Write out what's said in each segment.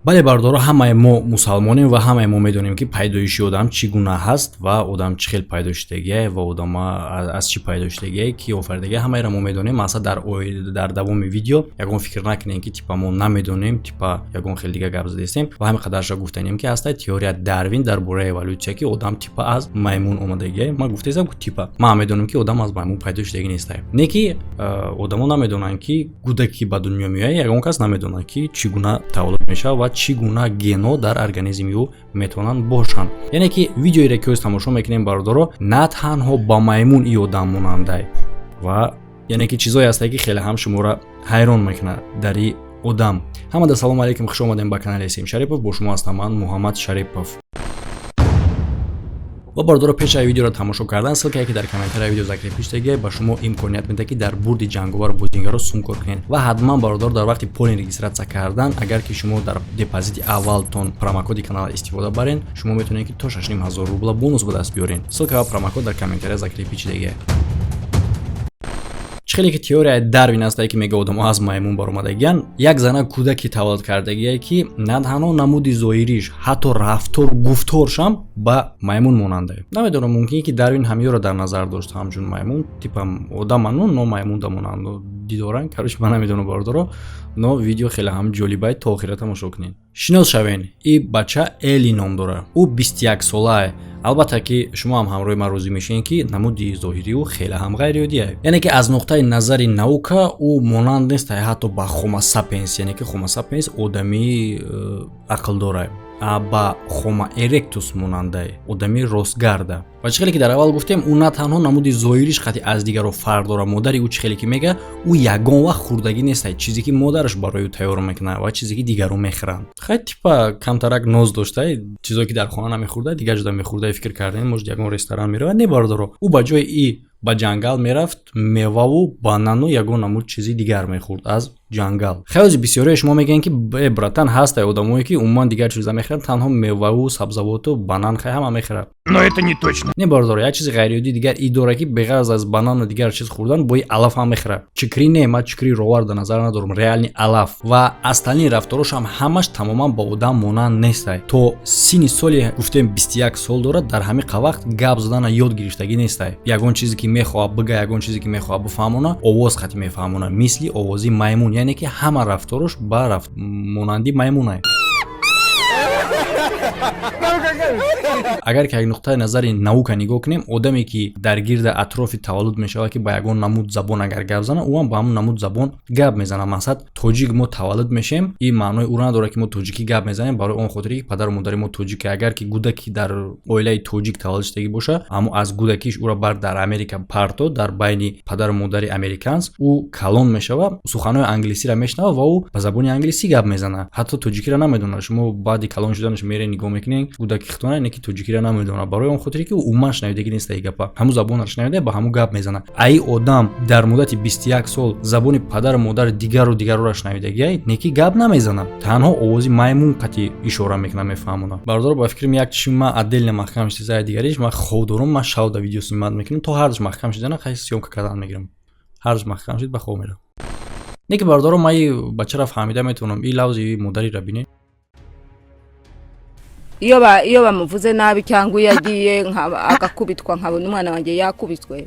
Бале, бародаро, ҳамаи мо мусалмонем ва ҳамаи мо медонем, ки пайдоиши одам чӣ гуна ҳаст ва одам чӣ хел пайдо шудагия ва одам аз чӣ пайдо шудагия, ки офаридагия, ҳамаеро мо медонем. Масалан, дар давоми видео ягон фикр накунем, ки типа мо намедонем, типа ягон хел дига гап задестем. Ва ҳамин қадарша гуфтанем, ки ҳаста теория Дарвин дар бораи эволюсия, ки одам типа аз маймун омадагия. Ман гуфтаистам, ки типа ман медонам, ки одам аз маймун пайдо шудагӣ нестае. Не ки одамо намедонанд, ки кӯдаке ки ба дунё меояд, ягон кас намедонад, ки чӣ гуна таваллуд мешавад ва чӣ гуна гено дар организми ӯ метавонанд бошанд. Яъне ки видеоере ки ҳоз тамошо мекунем, бародаро, на танҳо ба маймун и одам монандай ва яъне ки чизое ҳастае, ки хеле ҳам шуморо ҳайрон мекунад дар и одам. Ҳамада салому алейкум, хуш омадем ба канали Сим Шарипов. Бо шумо ҳастам ман, Муҳаммад Шарипов. Ва бародаро, пеш аз видеоро тамошо кардан, ссылка е ки дар комментария видео закрепить шудагия, ба шумо имконият медиҳад, ки дар бурди ҷанговар бозингарро сумкор кунед. Ва ҳатман, бародаро, дар вақти полный регистрация кардан, агар ки шумо дар депозити аввалтон промокоди канала истифода барен, шумо метавонед, ки то 6500 рубла бонус ба даст биёред. Ссылка ва промокод дар комментария закрепить шудагия. Чӣ хеле ки теорияи Дарвин ҳастае, ки мега одамо аз маймун баромадагиян, як зана кӯдаке таваллуд кардагие, ки на танҳо намуди зоҳириш, ҳатто рафтору гуфторшам ба маймун монандае. Намедонам, мумкин ки Дарвин ҳамиёро дар назар дошт, ҳамчун маймун, типа одаману но маймунда монанд дидоранд. Короче, ман намедонам, бародаро, но видео хеле ҳам ҷолибай, то охира тамошо кунед. Шинос шавен, и бача Эли ном дорад, ӯ 21 солае. Албатта ки шумо ҳам ҳамроҳи ман розӣ мешавед, ки намуди зоҳирии ӯ хеле ҳам ғайриоддия. Яъне ки аз нуқтаи назари наука ӯ монанд нест ҳатто ба Homo sapiens, яъне ки Homo sapiens одами ақлдора, ба Homo erectus монандае, одами ростгарда. Ва чӣ хеле ки дар аввал гуфтем, ӯ на танҳо намуди зоҳириш қатъи аз дигаро фарқ дорад. Модари ӯ чӣ хеле ки мега, ӯ ягон вақт хӯрдагӣ нестай чизе ки модараш барои ӯ тайёр мекунад ва чизе ки дигаро мехӯранд. Хай, типа камтарак ноз доштай, чизое ки дар хона намехӯрда, дигар ҷода мехӯрда. Фикр кардем, может, ягон ресторан меравад. Не, бародаро, ӯ ба ҷои и ба ҷангал мерафт, меваву банану ягон намуд чизи дигар мехӯрд аз ҷангал. Хеле бисёрие шумо мегӯянд, ки э, братан, ҳастай одамое ки умуман дигар чиза мехӯранд, танҳо меваву сабзавоту банан хай ҳама мехӯрад. Но это не точно. Не, бародаро, як чизи ғайриоддии дигар и дора, ки беғараз аз банану дигар чиз хӯрдан, бои алаф ҳам мехӯрад. Чикрӣ не, ман чикрии ровар дар назар надорам, реальный алаф. Ва остальные рафторошам ҳамаш тамоман ба одам монанд нестай. То синни соли гуфтем 21 сол дорад, дар ҳамин вақт гап задана ёд гирифтагӣ нестай. Ягон чизе ки мехоҳад бига, ягон чизе ки мехоҳад бифаҳмона, овоз хати мефаҳмона, мисли овози маймун. Яъне ки ҳама рафторош ба монанди маймунае. Агар ки як нуқтаи назари наука нигоҳ кунем, одаме ки дар гирди атрофи таваллуд мешавад, ки ба ягон намуд забон агар гап зана, ӯ ҳам ба ҳамон намуд забон гап мезанад. Мақсад, тоҷик мо таваллуд мешем, ин маънои ӯро надорад, ки мо тоҷикӣ гап мезанем барои он хотире ки падару модари мо тоҷике. Агар ки кӯдаки дар оилаи тоҷик таваллуд шудагӣ боша, аммо аз кӯдакиш ӯро бар дар Америка парто, дар байни падару модари американс ӯ калон мешавад, суханҳои англисиро мешунавад ва ӯ ба забони англисӣ гап мезанад, ҳатто тоҷикиро намедонад. Шумо баъди калон шуданаш мере нигоҳ мекунед, кӯдаки хитона не ки тоҷикиро намедонад, барои он хотире ки ӯ умуман шунавидагӣ нест ин гапа, ҳамун забонро шунавида, ба ҳамун гап мезанад. Аи одам дар муддати 21 сол забони падару модари дигару дигарро шунавидагиай, не ки гап намезанад, танҳо овози маймун қати ишора мекунад, мефаҳмонад. Бародаро, ба фикрам, як чишми ман отдельно маҳкам шуда, дигариш ман хоб дорум. Ман шав да видео снимать мекунам, то ҳардуш маҳкам шудана хай съёмка кардан мегирам. Ҳардуш маҳкам шуд, ба хоб мерам. Не ки, бародаро, ман и бачаро фаҳмида метавонам, и лавзи модариро бинед. Iyo bamuvuze nabi cyangwa iyo agiye agakubitwa, nkabona umwana wanjye yakubiswe,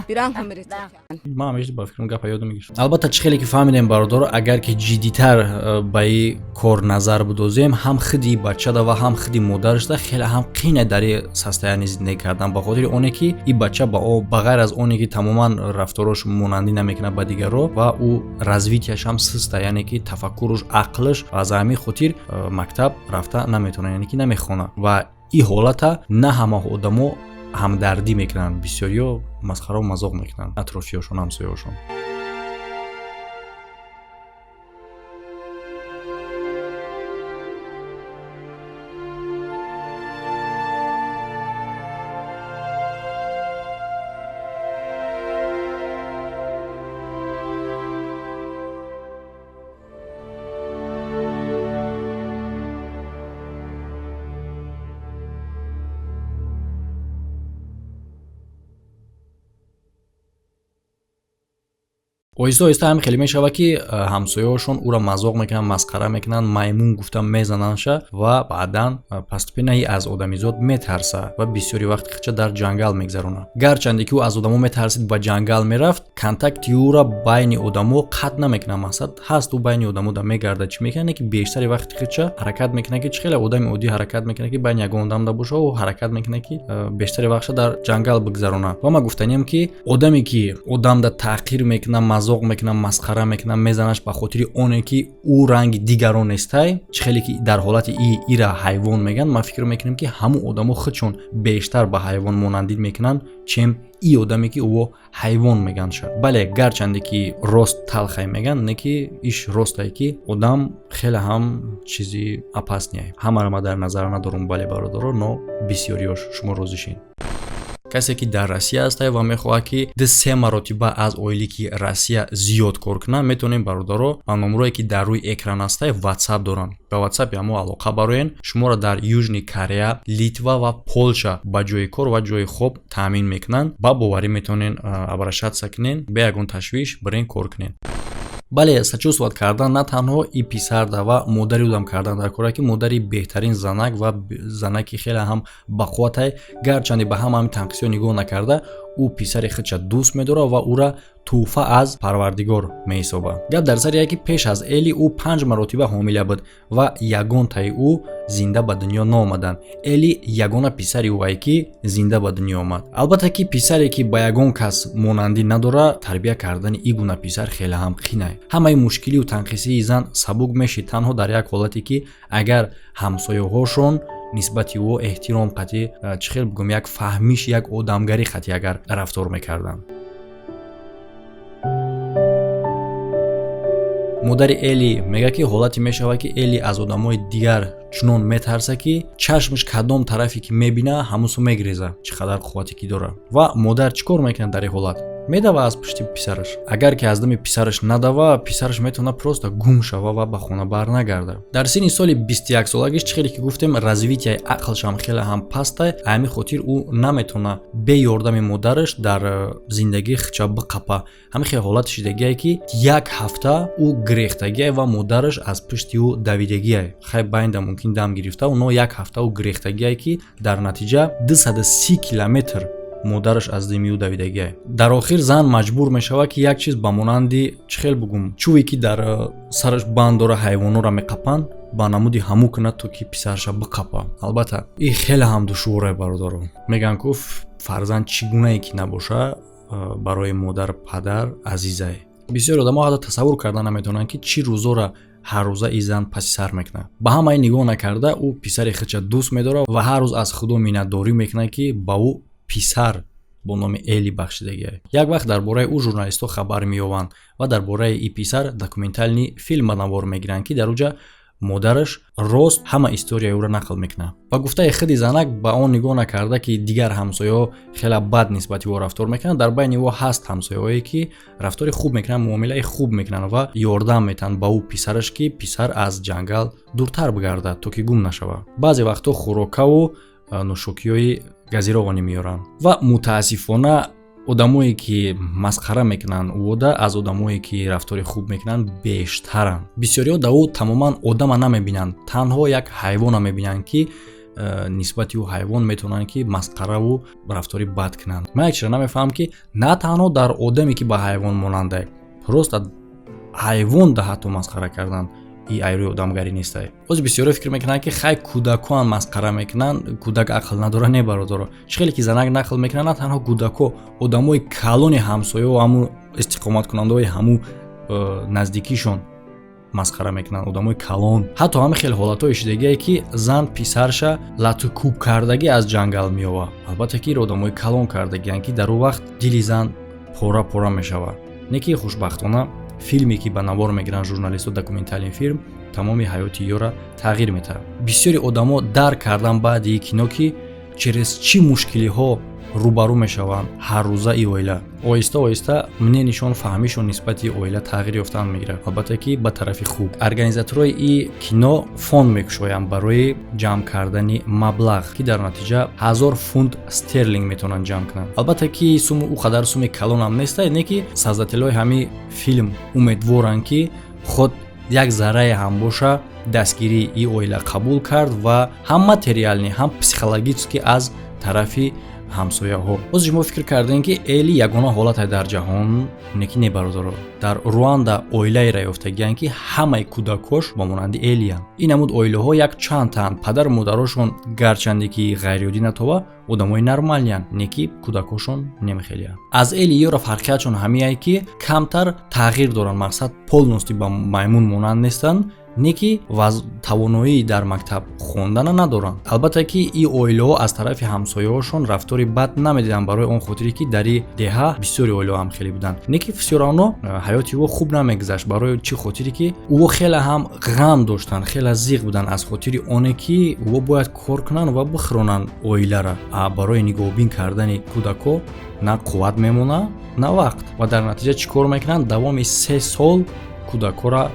birankomeretsa cyane. Ман ҳамеша ба фикрам гапа ёдам мегирифт. Албатта, чӣ хеле ки фаҳмидем, бародаро, агар ки ҷиддитар ба и кор назар бидозем, ҳам худи бачада ва ҳам худи модарашда хеле ҳам қийне дар и состояние зиндагӣ кардан, ба хотири оне ки и бача ба ғайр аз оне ки тамоман рафторош монандӣ намекунад ба дигарро ва ӯ развития ш ҳам суста, яъне ки тафаккуруш, ақлш, аз ҳамин хотир мактаб рафта наметавонад, яъне ки намехонад. Ва и ҳолата на ҳама одамо ҳамдардӣ мекунанд, бисёриҳо масхарау мазоқ мекунанд, атрофиёшон, ҳамсояҳошон. Оҳиста оҳиста ҳамин хеле мешавад, ки ҳамсояҳошон ӯро мазоқ мекунанд, масхара мекунанд, маймун гуфта мезанандша ва баъдан постепенно аз одамизод метарса ва бисёри вақт хича дар ҷангал мегзаронад. Гарчанде ки ӯ аз одамо метарсид, ба ҷангал мерафт, контакти ӯра байни одамо қатъ намекунад. Мақсад ҳаст, ӯ байни одамо да мегардад, чӣ мекунад, ки бештари вақти хича ҳаракат мекунад, ки чӣ хеле одами оддӣ ҳаракат мекунад, ки байни ягон одам да боша, ӯ ҳаракат мекунад, ки бештари вақтша дар ҷангал бигзаронад. Ва ман гуфтаниям, ки одаме ки одамда таъқир мекунад, мазоқ мекунад, масхара мекунад, мезанаш ба хотири оне ки ӯ ранги дигарон нестай, чӣ хеле ки дар ҳолати и ира ҳайвон мегӯянд, ман фикр мекунам, ки ҳамун одамо худшон бештар ба ҳайвон монандӣ мекунанд, чем и одаме ки ӯ ҳайвон мегӯянд ша. Бале, гарчанде ки рост талхай мегӯянд, не ки иш ростае, ки одам хеле ҳам чизи опасный е. Ҳамаро ман дар назар надорам, бале, бародаро, но бисёриёш шумо розӣ шин. Касе ки дар Россия ҳастае ва мехоҳад, ки ду се маротиба аз ойлики Россия зиёд кор кунад, метавонем, бародаро, ба номрое ки дар рӯи экран ҳастае, Ватсап доранд, ба Ватсапи ҳамо алоқа бароен. Шуморо дар Южный Корея, Литва ва Полша ба ҷои кор ва ҷои хоб таъмин мекунанд. Ба боварӣ метавонен обращаться кунен, бе ягон ташвиш бирен, кор кунен. Бале, сочувствовать кардан на танҳо и писарда ва модари удам кардан дар кора, ки модари беҳтарин занак ва занаки хеле ҳам бақувватай. Гарчанде ба ҳама ҳамин танқисиҳо нигоҳ накарда, ӯ писари худша дӯст медорад ва ӯра тӯҳфа аз Парвардигор меҳисобад. Гап дар сари яке, пеш аз Эли ӯ панҷ маротиба ҳомила буд ва ягонтаи ӯ зинда ба дунё наомаданд. Эли ягона писари ӯае, ки зинда ба дунё омад. Албатта, ки писаре, ки ба ягон кас монандӣ надорад, тарбия кардани ин гуна писар хеле ҳам қинай. Ҳамаи мушкилию танқисии зан сабук мешид танҳо дар як ҳолате, ки агар ҳамсояҳошон нисбати ӯ эҳтиром қатӣ, чӣ хел бигӯям, як фаҳмиш, як одамгарӣ қатӣ агар рафтор мекарданд. Модари Эли мегӯяд, ки ҳолате мешавад, ки Эли аз одамои дигар чунон метарса, ки чашмаш кадом тарафе ки мебина, ҳамун су мегиреза, чӣ қадар қуввате ки дорад. Ва модар чӣ кор мекунад дар ин ҳолат? Медава аз пушти писараш. Агар ки аз дами писараш надава, писараш метавонад просто гум шава ва ба хона барнагарда. Дар синни соли 21 солагиш, чӣ хеле ки гуфтем, развития и ақлшам хеле ҳам пастай. Ҳамин хотир ӯ наметавона бе ёрдами модараш дар зиндагии хича биқапа. Ҳамин хел ҳолати шидагие, ки як ҳафта ӯ гирехтагие ва модараш аз пушти ӯ давидагие. Хай, байнда мумкин дам гирифта, но як ҳафта ӯ гирехтагие, ки дар натиҷа 230 километр модараш аз дими ӯ давидагиай. Дар охир зан маҷбур мешавад, ки як чиз ба монанди, чӣ хел бугум, чӯве ки дар сараш банд дора, ҳайвонҳоро меқапанд, ба намуди ҳамӯ кунад, то ки писараша биқапа. Албатта, ин хеле ҳам душворе, бародаро. Мегӯянд ку, фарзанд чӣ гунае ки набоша, барои модар, падар азизае. Бисёри одамо ҳатто тасаввур карда наметавонанд, ки чӣ рӯзора ҳаррӯза ин зан паси сар мекунад. Ба ҳамаи нигоҳ накарда, ӯ писари худша дӯст медорад ва ҳар рӯз аз Худо миннатдорӣ мекунад, ки ба ӯ писар бо номи Эли бахшидагиай. Як вақт дар бораи ӯ журналистҳо хабар меёбанд ва дар бораи и писар документальный филм ба навор мегиранд, ки дар уҷа модараш рост ҳама историяи ӯро нақл мекунад. Ба гуфтаи худи занак, ба он нигоҳ накарда, ки дигар ҳамсояҳо хеле бад нисбати ӯ рафтор мекунанд, дар байни ӯ ҳаст ҳамсояҳое, ки рафтори хуб мекунанд, муомилаи хуб мекунанд ва ёрдам метаҳанд ба ӯ писараш, ки писар аз ҷангал дуртар бигардад, то ки гум нашавад. Баъзе вақтҳо хӯрокаву нӯшокиҳои газированӣ меёранд. Ва мутаассифона, одамое ки масхара мекунанд ӯода, аз одамое ки рафтори хуб мекунанд бештаранд. Бисёриҳо да ӯ тамоман одама намебинанд, танҳо як ҳайвона мебинанд, ки нисбати ӯ ҳайвон метавонанд ки масхараву рафтори бад кунанд. Ман як чизро намефаҳмам, ки на танҳо дар одаме, ки ба ҳайвон монанда, просто ҳайвон да ҳатто масхара кардан и айрӯи одамгарӣ нестай. Боз бисёриҳо фикр мекунанд, ки хай, кӯдакоам масхара мекунанд, кӯдак ақл надора. Не, бародаро, чӣ хеле ки занак нақл мекунад, на танҳо кӯдако, одамои калони ҳамсояу ҳамун истиқоматкунандаҳои ҳамун наздикишон масхара мекунанд, одамои калон. Ҳатто ҳамин хел ҳолатҳое шидагие, ки зан писарша лату кӯб кардагӣ аз ҷангал меёвад. Албатта, ки ир одамои калон кардагианд, ки дар он вақт дили зан пора пора мешавад. Не ки хушбахтона, филме ки ба навор мегиранд журналистҳо, документальный филм, тамоми ҳаёти ёра тағйир метаҳад. Бисёри одамо дарк кардан баъди кино, ки через чӣ мушкилиҳо рӯбарӯ мешаванд ҳаррӯза и оила, оҳиста оҳиста мнениешон, фаҳмишон нисбати оила тағйир ёфтан мегирад, албатта ки ба тарафи хуб. Организаторҳои и кино фонд мекушоянд барои ҷамъ кардани маблағ, ки дар натиҷа 1000 фунт стерлинг метавонанд ҷамъ кунанд. Албатта ки суму ӯ қадар суми калонам неста, не ки создателҳои ҳамин филм умедворанд, ки худ як заррае ҳам боша, дастгирии и оила қабул кард ва ҳам материальный, ҳам психологически аз тарафи ҳамсояҳо. Боз шумо фикр кардем, ки Эли ягона ҳолате дар ҷаҳон, не ки не, бародаро. Дар Руанда оилаеро ёфтагиянд, ки ҳамаи кӯдакош ба монанди Элиянд. Ин намуд оилаҳо як чанд таанд. Падару модарошон гарчанде ки ғайриоддӣ натова, одамои нормальныянд, не ки кӯдакошон немехелиянд. Аз Эли ёро фарқиятшон ҳамияе, ки камтар тағйир доранд, мақсад, полностью ба маймун монанд нестанд, не ки тавоноии дар мактаб хондана надоранд. Албатта ки и оилаҳо аз тарафи ҳамсояҳошон рафтори бад намедиданд, барои он хотире ки дар и деҳа бисёри оилаҳо ҳам хеле буданд, не ки всё равно ҳаёти ӯ хуб намегузашт. Барои чӣ хотире ки ӯ хеле ҳам ғам доштанд, хеле зиқ буданд аз хотири оне, ки ӯ бояд кор кунанд ва бихӯронанд оилара, а барои нигоҳубин кардани кӯдакҳо на қувват мемонад, на вақт. Ва дар натиҷа чӣ кор мекунанд? Давоми 3 сол кӯдакҳоро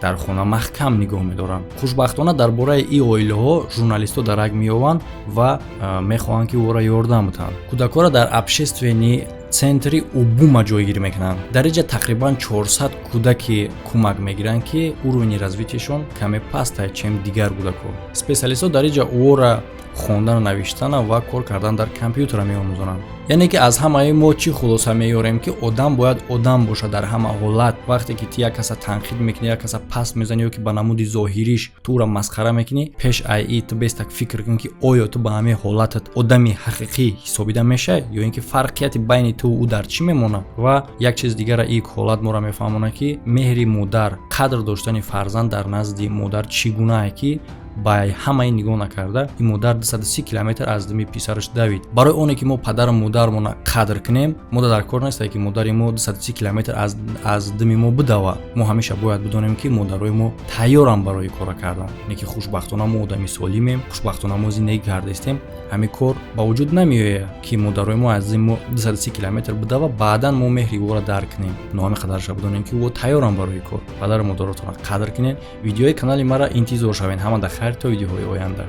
дар хона маҳкам нигоҳ медоранд. Хушбахтона, дар бораи ин оилаҳо журналистҳо дарак меёбанд ва мехоҳанд, ки ӯро ёрдам битанд. Кӯдакҳоро дар общественный центри Убума ҷойгир мекунанд. Дар инҷа тақрибан 400 кӯдаке кӯмак мегиранд, ки уровни развитиешон каме пастае, чем дигар кӯдакҳо. Специалистҳо дар инҷа ӯро хондану навиштана ва кор кардан дар компютера меомӯзонанд. Яъне ки аз ҳамаи мо чӣ хулоса меёрем? Ки одам бояд одам бошад дар ҳама ҳолат. Вақте ки ту як каса танқид мекунӣ, як каса паст мезанӣ ё ки ба намуди зоҳириш ту ӯра масхара мекунӣ, пеш ай ту бестак фикр кун, ки оё ту ба ҳамин ҳолатат одами ҳақиқӣ ҳисобида мешавӣ ё ин ки фарқияти байни ту ӯ дар чӣ мемонад. Ва як чиз дигара ик ҳолат моро мефаҳмонад, ки меҳри модар, қадр доштани фарзанд дар назди модар чӣ гунае, ки ба ҳамаи нигоҳ накарда, ин модар 230 километр аз дими писараш давид. Барои оне ки мо падару модармона қадр кунем, мо дар кор нестае, ки модари мо 230 километр аз дими мо бидава. Мо ҳамеша бояд бидонем, ки модарои мо тайёранд барои кора кардан. Не ки хушбахтона мо одами солимем, хушбахтона мо зиндагӣ кардаистем. Ҳамин кор ба вуҷуд намеояд, ки модарои мо аз дими мо 230 километр бидава, баъдан мо меҳри ӯро дарк кунем. Но ҳамин қадарша бидонем, ки ӯ тайёранд барои кор. Падару модаротонро қадр кунед. Видеои канали маро интизор шавед. Ҳамада хайр, то видеоҳои оянда.